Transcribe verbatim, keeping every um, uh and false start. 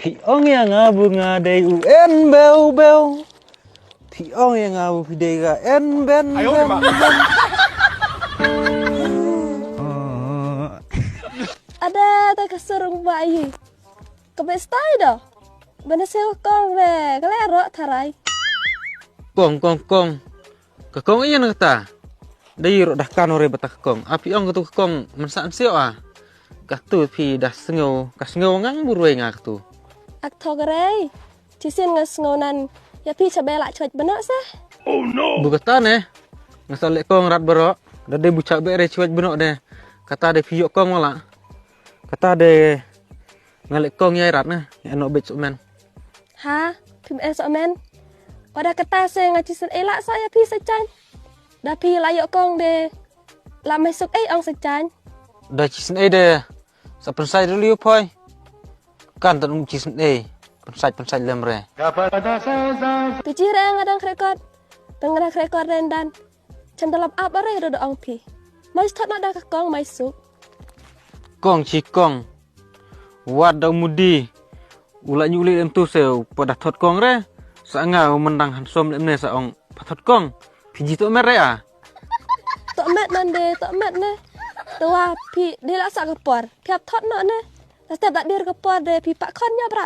Phi ong ïa nga bu nga dei u en bew bew. Phi ong ïa nga bu phi dei ka en ben ben ben. Ada ta ka sur ba ayi. Ka be stai do. Bana se kong re ka le ro tharai. Kong kong kong. Ka kong ïa na kata. Dei ro dah kan ore bata ka kong. A phi ong katu ka kong man sa an sio a. Katu phi dah sngew ka sngew ngang burwei nga katu. Ak thok rei. Chisin nga sngew nan. Ïa phi cha be la chwat bana se. Bu kata ne. Nga sa leh kong rat baro. Da dei bu cha be re chwat bano de. Kata de phi ïoh kong wala. Kata de nga leh kong ïa rat ne. Ïa no bit sumen. Ha, phi be sumen. Wada kata se nga chisin ei la sa ïa phi sa chan. Da phi la ïoh kong de. La mai suk ei ong sa chan. Da chisin ei de. Sa pensai dulu yu poi. Kan tan um chisin ei. Pensai pensai lem re. Tu chi re nga dang krekot. Tang nga dang krekot ren dan. Chan dalap ap are do ong phi. Mai thot na da ka kong mai suk. Kong chi kong. Wat da mudi. U la nyu le em tu se u pa da thot kong re. Sa nga u mendang hansom le ne sa ong pa thot kong. Phi ji to mer re a. To met man de to met ne. To wa phi de la sa ka por. Phi ap thot no ne. Ta step da dir ka por de phi pa khon nya bra